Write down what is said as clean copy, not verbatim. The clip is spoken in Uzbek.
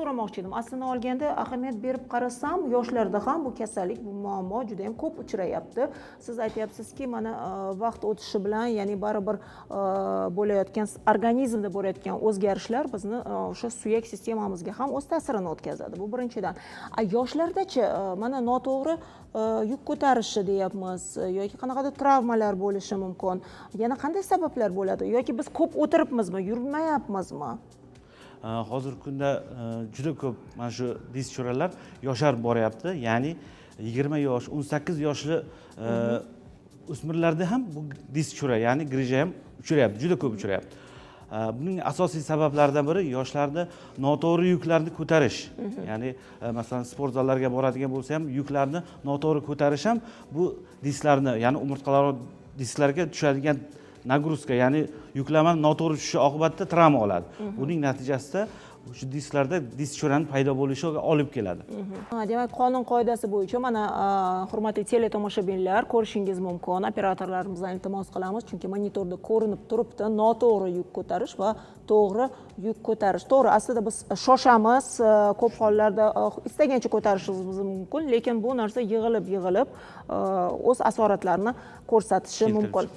So'ramoqchi edim, aslini olganda, ahamiyat berib qarasam, yoshlarda ham bu kasallik, bu muammo juda yam ko'p uchrayapti. Siz aytyapsizki, mana vaqt o'tishi bilan, ya'ni baribir bo'layotgan, organizmda bo'layotgan o'zgarishlar bizni o'sha suyak sistemamizga ham o'z ta'sirini o'tkazadi. Bu birinchidan. A yoshlardachi, mana noto'g'ri yuk ko'tarishi deyapmiz yoki qanaqadir travmalar bo'lishi mumkin. Yana qanday sabablar bo'ladi yoki biz ko'p o'tiribmizmi, yurmayapmizmi? Hozirgi kunda juda ko'p mana shu disk cho'ralar yosharib boryapti, ya'ni 20 yosh, 18 yoshli o'smirlarda ham bu disk cho'ra, ya'ni грыжа ham uchrayapti, juda ko'p uchrayapti. Buning asosiy sabablaridan biri yoshlarni noto'g'ri yuklarni ko'tarish, ya'ni masalan, sport zallarga boradigan bo'lsa ham, yuklarni noto'g'ri ko'tarish ham bu disklarni, ya'ni umurtqalar disklarga tushadigan нагрузка, ya'ni yuklama noto'g'ri tushishi oqibatida travma oladi. Buning natijasida shu disklarda disk cho'rani paydo bo'lishiga olib keladi. Ha, demak, qonun qoidasi bo'yicha mana, hurmatli teletomoshabinlar, ko'rishingiz mumkin. Operatorlarimizdan iltimos qilamiz, chunki monitorda ko'rinib turibdi noto'g'ri yuk ko'tarish va to'g'ri yuk ko'tarish. To'g'ri, aslida biz shoshamiz, ko'p hollarda istagancha ko'tarishimiz mumkin, lekin bu narsa yig'ilib yig'ilib o'z asoratlarini ko'rsatishi Keltirib mumkin.